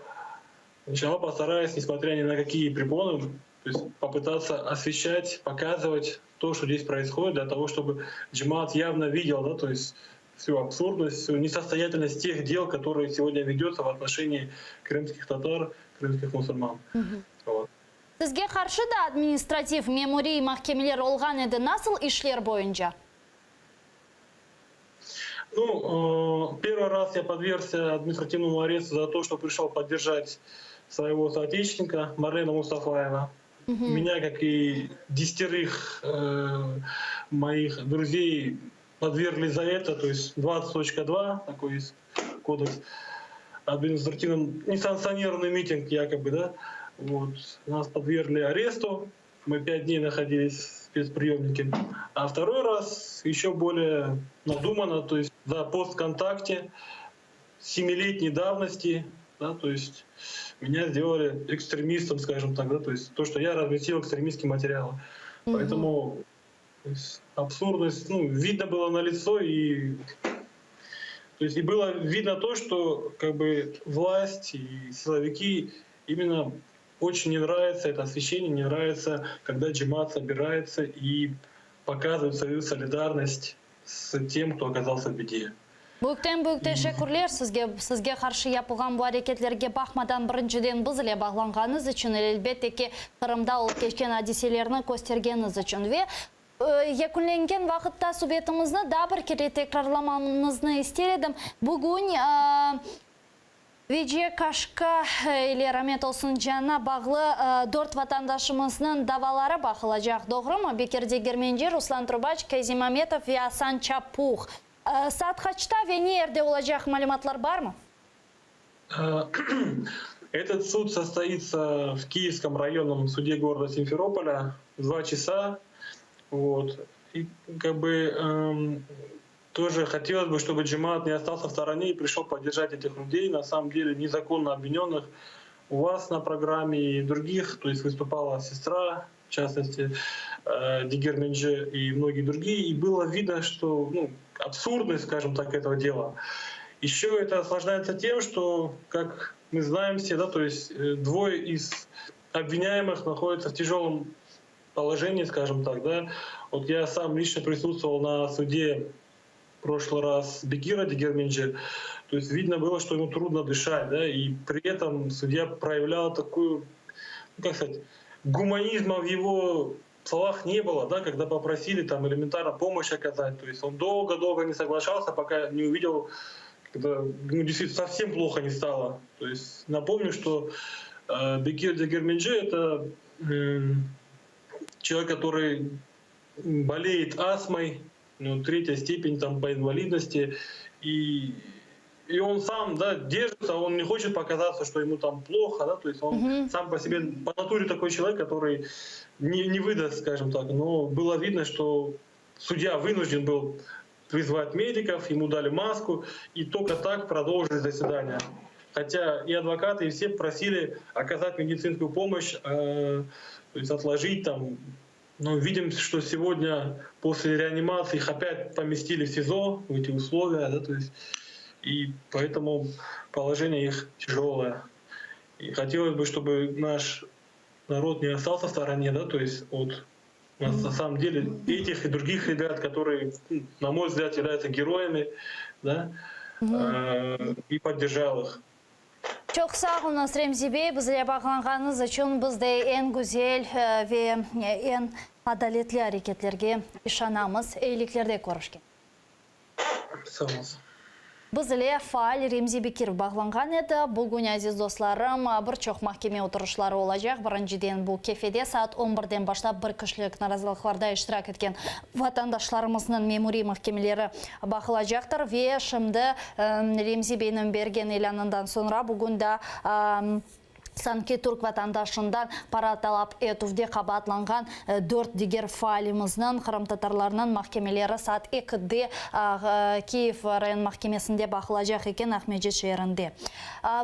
сначала постараюсь, несмотря ни на какие препоны, то есть попытаться освещать, показывать то, что здесь происходит, для того, чтобы джемаат явно видел, да, то есть всю абсурдность, всю несостоятельность тех дел, которые сегодня ведется в отношении крымских татар, крымских мусульман. Вот. Sizge qarşı da administrativ, memuriy mahkemeler olğan edi, nasıl işler boyunca? Ну, первый раз я подвергся административному аресту за то, что пришел поддержать своего соотечественника Марлена Мустафаева. Угу. Меня, как и десятерых э, моих друзей, подвергли за это, то есть 20.2, такой есть кодекс, административный, несанкционированный митинг якобы, да, вот, нас подвергли аресту, мы пять дней находились в спецприемнике. А второй раз еще более надуманно, то есть за пост ВКонтакте семилетней давности, да, то есть меня сделали экстремистом, скажем так, да, то есть то, что я разместил экстремистские материалы. Mm-hmm. Поэтому то есть, абсурдность, ну, видно было на лицо и то есть и было видно то, что как бы власть и силовики именно очень не нравится это освещение, не нравится, когда джемаат собирается и показывает свою солидарность с тем, кто оказался в беде. Büyükten büyük teşekkürler sizge, sizge qarşı yapılğan bu areketlerge baqmadan birinciden biz ile bağlanğanıñız içün, elbette ki, Qırımda olıp keçken adiselerni köstergeniñiz içün. Ve yekünlengen vaqıtta subetimizni daa bir kere tekrarlamañıznı ister edim. Bugün Veciye Kaşka ile ramet olsun canına bağlı dört vatandaşımıznıñ davaları baqılacaq, doğrumı? Bekir Degermenci, Ruslan Trubaç, Kazim Ametov ve Asan Çapuh. Saat qaçta ve ne yerde olacaq malümatlar barmı? Этот суд состоится в Киевском районном суде города Симферополя в 2 часа. Вот. И как бы эм, тоже хотелось бы, чтобы джемаат не остался в стороне и пришел поддержать этих людей, на самом деле незаконно обвиненных. У вас на программе и других, то есть выступала сестра, в частности, э, Дегерменджи и многие другие, и было видно, что ну, абсурдность, скажем так, этого дела. Еще это осложняется тем, что, как мы знаем все, да, то есть э, двое из обвиняемых находятся в тяжелом положении, скажем так, да. Вот я сам лично присутствовал на суде в прошлый раз Бекира Дегерменджи, то есть видно было, что ему трудно дышать, да, и при этом судья проявлял такую, ну, как сказать, гуманизма в его словах не было, да, когда попросили там элементарно помощь оказать. То есть он долго-долго не соглашался, пока не увидел, когда ну, действительно совсем плохо не стало. То есть напомню, что э, Бекир Дегерменджи — это э, человек, который болеет астмой, ну, третья степень там, по инвалидности, и и он сам, да, держится, он не хочет показаться, что ему там плохо, да, то есть он угу. сам по себе, по натуре такой человек, который не, не выдаст, скажем так, но было видно, что судья вынужден был призвать медиков, ему дали маску, и только так продолжили заседание. Хотя и адвокаты, и все просили оказать медицинскую помощь, э, то есть отложить там. Но видим, что сегодня после реанимации их опять поместили в СИЗО, в эти условия, да, то есть и поэтому положение их тяжелое. И хотелось бы, чтобы наш народ не остался в стороне, да, то есть от нас на самом деле этих и других ребят, которые, на мой взгляд, являются героями, да, э, и поддержал их. Çoq sağ oluñız, Remzi bey, bizge bağlanğanıñız içün biz de eñ güzel ve eñ adaletli areketlerge işanamız. Eyiliklerde körüşken. Sağ oluñız. Biz ile faal Remzi Bekirov bağlanğan edi. Bugün, aziz dostlarım, bir çoq mahkeme oturışları olacaq. Birinciden, bu Kefede saat on birden başlap bir kişilik narazılıqlarda iştirak etken vatandaşlarımıznıñ memuriy mahkemeleri baqılacaqtır. Ve şimdi Remzi beyniñ bergen ilânından soñra bugün da Sanki türk vatandaşından para talap etüvde qabaatlanğan dört diger faalimizniñ, qırımtatarlarnıñ, mahkemeleri saat ekide Kiyev rayon mahkemesinde baqılacaq eken, Aqmescit şeerinde.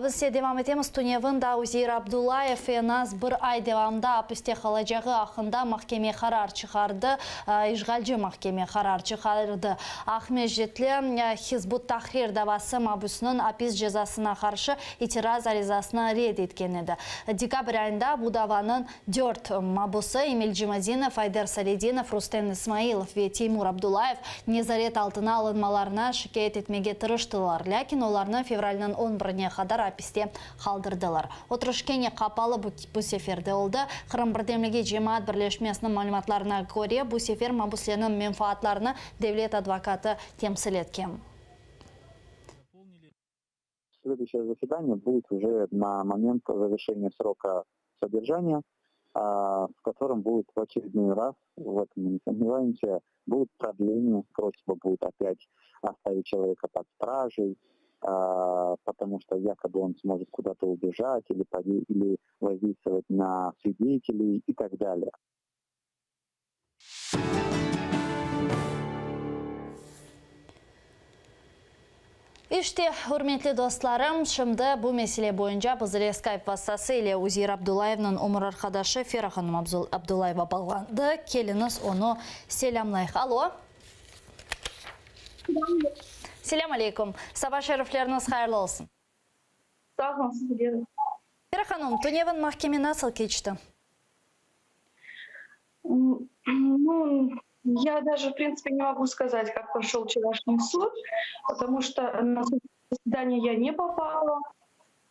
Biz ise devam etemiz. Tünevin da Uzeir Abdullayev eñ az bir ay devamında apiste qalacağı aqqında mahkeme qarar çıqardı, işğalci mahkeme qarar çıqardı. Aqmescitli Hizb ut-Tahrir davası mabüsiniñ apis cezasına qarşı itiraz arizasını red etken edi. Dekabr ayında bu davanıñ dört mabusı, Emil Cemadinov, Ayder Saledinov, Rustem İsmailov ve Teymur Abdullayev nezaret altına alınmalarına şikâyet etmege tırıştılar, lâkin olarnı fevralniñ on birine qadar apiste qaldırdılar. Oturış kene qapalı bu sefer de oldı. Qırım birdemligi cemaat birleşmesiniñ malümatlarına köre, bu sefer mabuslerniñ menfaatlarını devlet advokatı temsil etken. Следующее заседание будет уже на момент завершения срока содержания, в котором будет в очередной раз, в этом мы не сомневаемся, будет продление, просьба будет опять оставить человека под стражей, потому что якобы он сможет куда-то убежать или, или воздействовать на свидетелей и так далее. İşte, ürmetli dostlarım, şimdi bu mesele boyunca biz ile Skype vastası ile Uzeir Abdullayevniñ ömür arqadaşı Fera hanım Abdullayeva bağlandı. Keliñiz, onı selâmlayıq. Alo. Selâm aleyküm. Saba şerifleriñiz hayırlı olsun. Sağ olun, sizge de. Fera hanım, tünevin mahkeme nasıl keçti? Ну, я даже, в принципе, не могу сказать, как прошел вчерашний суд, потому что на заседание я не попала.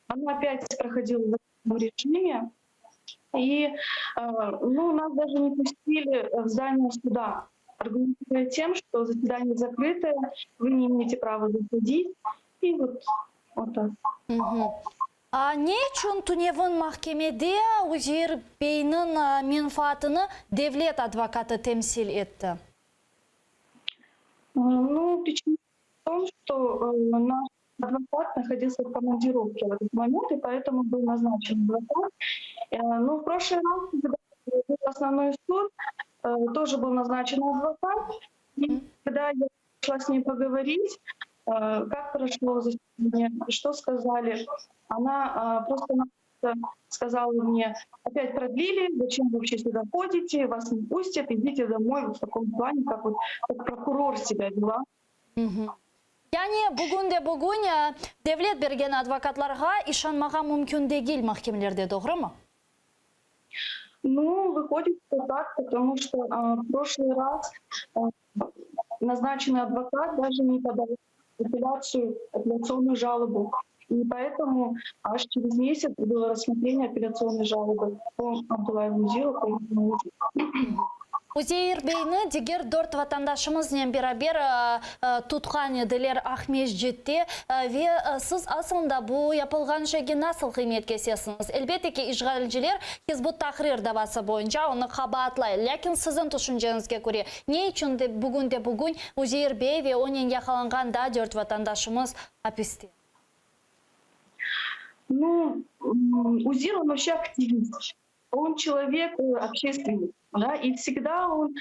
Оно опять проходило в закрытом режиме. И э, ну, нас даже не пустили в здание суда, аргументируя тем, что заседание закрытое, вы не имеете права заходить. И вот, вот так. A ne içün tünevin mahkemede Uzeir beyniñ menfaatını devlet advokatı temsil etti? Ну, причина в том, что наш адвокат находился в командировке в этот момент, и поэтому был назначен адвокат. Но в прошлый раз, когда был основной суд, тоже был назначен адвокат. И когда я пришла с ней поговорить, как прошло заседание, что сказали, она просто сказала мне, опять продлили, зачем вы вообще сюда ходите, вас не пустят, идите домой. Вот в таком плане, как, вот, как прокурор себя вела. Yani bugün de bugün devlet bergen advokatlarğa işanmağa mümkün degil mahkemelerde, doğrumı? Ну, выходит, что так, потому что а, в прошлый раз а, назначенный адвокат даже не подал апелляцию, апелляционную жалобу. И поэтому аж через месяц было рассмотрение апелляционной жалобы по Абдулаеву Узеиру, по его мужу. Üzeir beyni diger dört vatandaşımıznen beraber tutqan ediler Aqmescitte. Ve siz asılında bu yapılğan şeyge nasıl qıymet kesesiñiz? Elbette ki, işğalciler Hizb ut-Tahrir davası boyunca onı qabaatlay. Lâkin siziñ tüşünceñizge köre, ne içün de bugün de-bugün Üzeir bey ve onen yaqalanğan daa dört vatandaşımız apiste? Nu, Узир, он вообще активист. Он человек э, общественник, да, и всегда он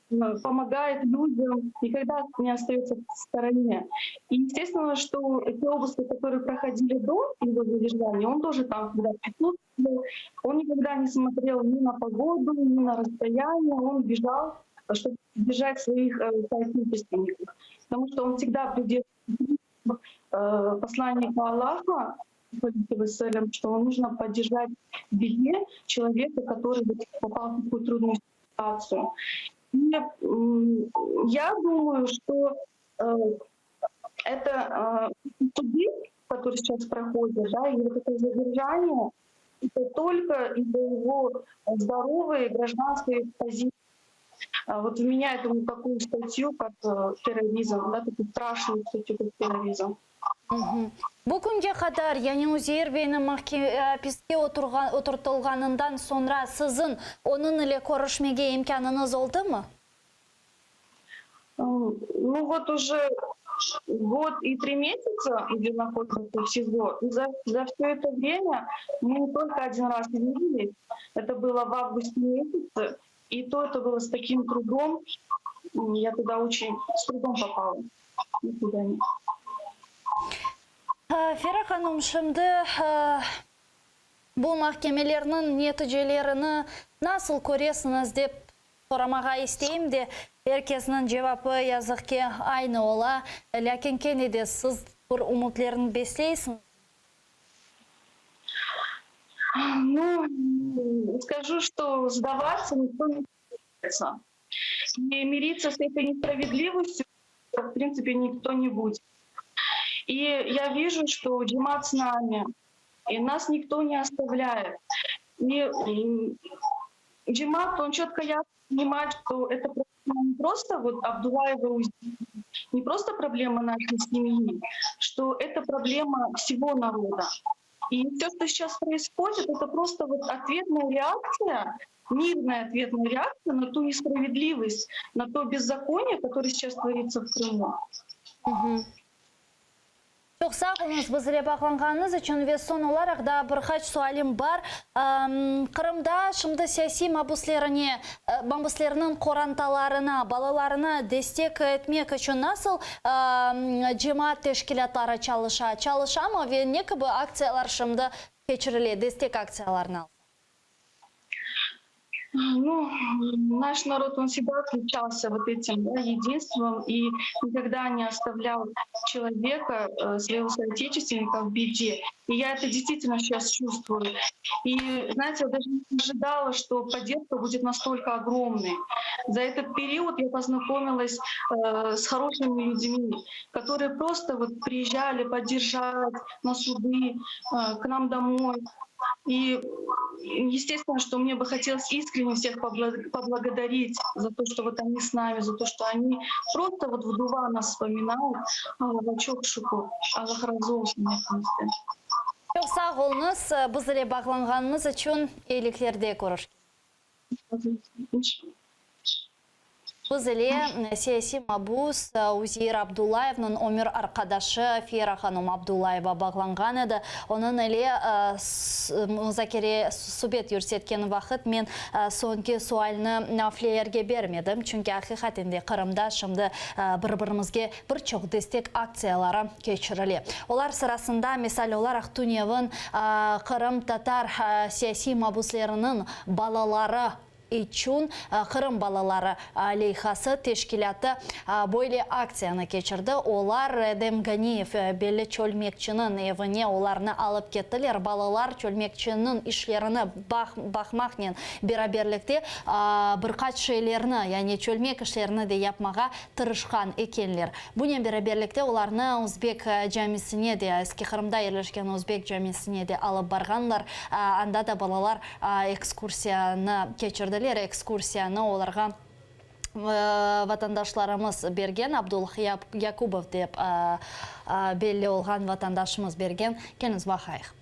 э, помогает людям, никогда не остается в стороне. И естественно, что те обыски, которые проходили до его задержания, он тоже там всегда присутствовал. Он никогда не смотрел ни на погоду, ни на расстояние, он бежал, чтобы поддержать своих э, соотечественников. Потому что он всегда придерживался посланника Аллаха, что нужно поддержать в беде человека, который попал в такую трудную ситуацию. И я думаю, что э, это э, суды, которые сейчас проходят, да, и вот это задержание, это только из-за его здоровой гражданской позиции. А вот вменяют ему такую статью, как э, терроризм, да, такую страшную статью, как терроризм. Bu künge qadar, yani Üzeir beyniñ apiske oturtılğanından soñra siziñ onıñ ile körüşmege imkânıñız oldımı? Ну вот уже год и три месяца, где находится в СИЗО. И за, за все это время мы только один раз виделись. Это было в августе месяце. И то это было с таким трудом. Я туда очень с трудом попала. Никуда не. Fera hanım, şimdi bu mahkemelerniñ neticelerini nasıl köresiñiz dep soramağa isteyim de, er kesniñ cevapı, yazıq ki, aynı ola. Lâkin kene de siz bir ümütlerni besleysiñiz. Ну, скажу, что сдаваться никто не собирается. И мириться с этой несправедливостью, в принципе, никто не будет. И я вижу, что cemaat с нами, и нас никто не оставляет. И cemaat, он четко ясно понимает, что это не просто вот Абдулаева, не просто проблема нашей семьи, что это проблема всего народа. И все, что сейчас происходит, это просто вот ответная реакция, мирная ответная реакция на ту несправедливость, на то беззаконие, которое сейчас творится в Крыму. Çoq sağ oluñız bizle bağlanğanıñız içün ve soñ olaraq da bir qaç sualim bar. Qırımda şimdi siyasiy mabuslerine, mabuslerniñ qorantalarına, balalarına destek etmek içün nasıl cemaat teşkilâtları çalışa, çalışamı ve ne kibi aktsiyalar şimdi keçirile, destek aktsiyalarını alsaq? Ну, наш народ, он всегда отличался вот этим да, единством и никогда не оставлял человека, э, своего соотечественника в беде. И я это действительно сейчас чувствую. И, знаете, я даже не ожидала, что поддержка будет настолько огромной. За этот период я познакомилась э, с хорошими людьми, которые просто вот приезжали поддержать на суды, э, к нам домой. И естественно, что мне бы хотелось искренне всех поблагодарить за то, что вот они с нами, за то, что они просто вот в дуа нас вспоминают. Allağa çoq şükür. Allah razı olsun hepimizden. Çoq sağ oluñız, bizle bağlanğanıñız içün eyiliklerde körüşkence. Biz ile siyasiy mabus Üzeir Abdullayevniñ ömür arqadaşı Fera hanım Abdullayeva bağlanğan edi. Onıñ ile muzakere, subet yürsetken vaqıt men soñki sualni naflelerge bermedim, çünki aqiqaten de Qırımda şimdi bir-birimizge bir çoq destek aktsiyaları keçirile. Olar sırasında, misal olaraq, tünevin qırımtatar siyasiy mabusleriniñ balaları. İçün Qırım balaları leyhası teşkilâtı böyle aktsiyanı keçirdi. Olar Edem Ganiyev belli çölmekçiniñ evine olarnı alıp kettiler. Balalar çölmekçiniñ işlerini baqmaqnen beraberlikte bir qaç şeylerni, yani çölmek işlerini de yapmağa tırışqan ekenler. Bunen beraberlikte olarnı Özbek camisine de, Eski Qırımda yerleşken Özbek camisine de alıp barğanlar. Anda da balalar Ekskursiyanı keçirdiler. Ekskursiyanı olarğa vatandaşlarımız bergen, Abdullah Yakubov dep belli olğan vatandaşımız bergen. Keliñiz baqayıq.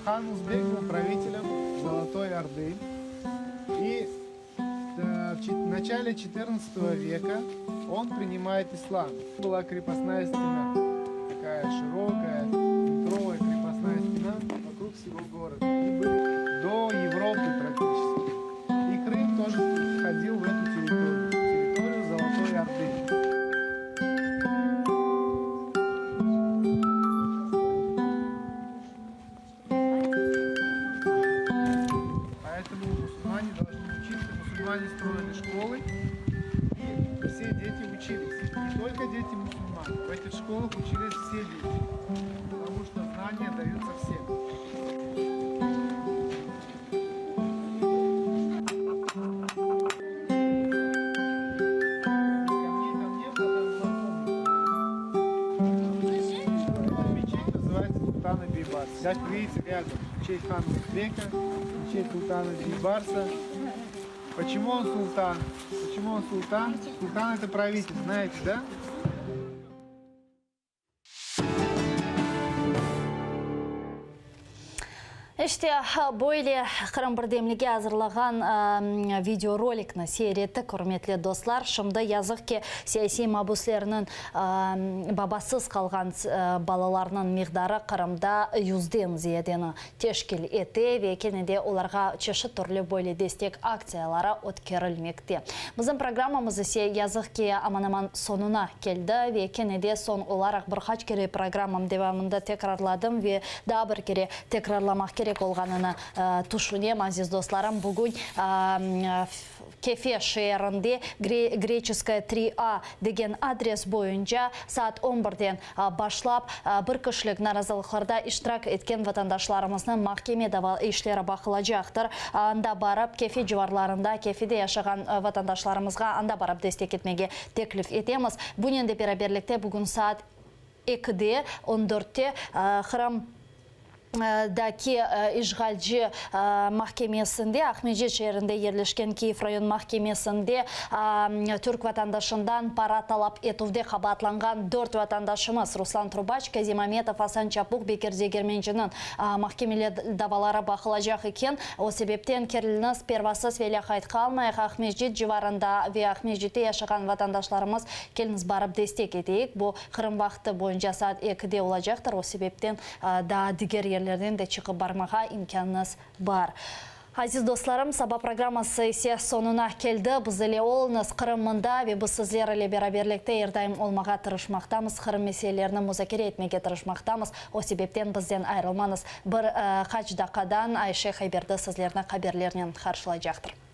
Хан Узбек был правителем Золотой Орды. И в начале XIV века он принимает ислам. Была крепостная стена, такая широкая, метровая крепостная стена вокруг всего города. И были до Европы практически. И Крым тоже входил в эту территорию, территорию Золотой Орды. Поэтому мусульмане должны учиться, мусульмане строили школы, и все дети учились. Не только дети мусульман, в этих школах учились все дети, потому что знания даются всем. Султана Бейбарса. Как видите, рядом мечеть хана Узбека, мечеть султана Бейбарса. Почему он султан? Почему он султан? Султан это правитель, знаете, да? İşte, böyle Qırım birdemligi azırlağan videorolikni seyir ettik, ürmetli dostlar. Şimdi, yazıq ki, siyasiy mabüslerniñ babasız qalğan balalarnıñ miqdarı Qırımda yüzden ziyadeni teşkil ete ve kene de olarğa çeşit türlü böyle destek aktsiyaları ötkerilmekte. Bizim programmamız ise, yazıq ki, aman-aman soñuna keldi ve kene de soñ olaraq bir qaç kere programmam devamında tekrarladım ve daa bir kere tekrarlamaq kerek olğanını tüşünem, aziz dostlarım, bugün Kefe şeerinde Greçeskaya 3A degen adres boyunca saat on birden başlap bir kişilik narazılıqlarda iştirak etken vatandaşlarımıznıñ mahkeme dava işleri baqılacaqtır. Anda barıp, Kefe civarlarında, Kefede yaşağan vatandaşlarımızğa anda barıp destek etmege teklif etemiz. Bunen de beraberlikte bugün saat ekide, on dörtte, Qırım daki işğalci mahkemesinde, Aqmescit şeerinde yerleşken Kiyev rayon mahkemesinde türk vatandaşından para talap etüvde qabaatlanğan dört vatandaşımız, Ruslan Trubaç, Kazim Ametov, Asan Çapuh, Bekir Degermenciniñ mahkemeler davaları baqılacaq eken. O sebepten keliñiz, pervasız ve lâqayt qalmayıq, Aqmescit civarında ve Aqmescitte yaşağan vatandaşlarımız, keliñiz barıp destek eteyik. Bu Qırım vaqtı boyunca saat ekide olacaqtır, o sebepten daa diger yerlerden de çıqıp barmağa imkânıñız bar. Aziz dostlarım, saba programması ise soñuna keldi. Biz ile oluñız, Qırım mında ve biz sizler ile beraberlikte er daim olmağa tırışmaqtamız, Qırım meselelerini muzakere etmege tırışmaqtamız. O sebepten bizden ayırılmañız. Bir qaç daqqadan Ayşe Hayberdi sizlerni haberlernen qarşılaycaqtır.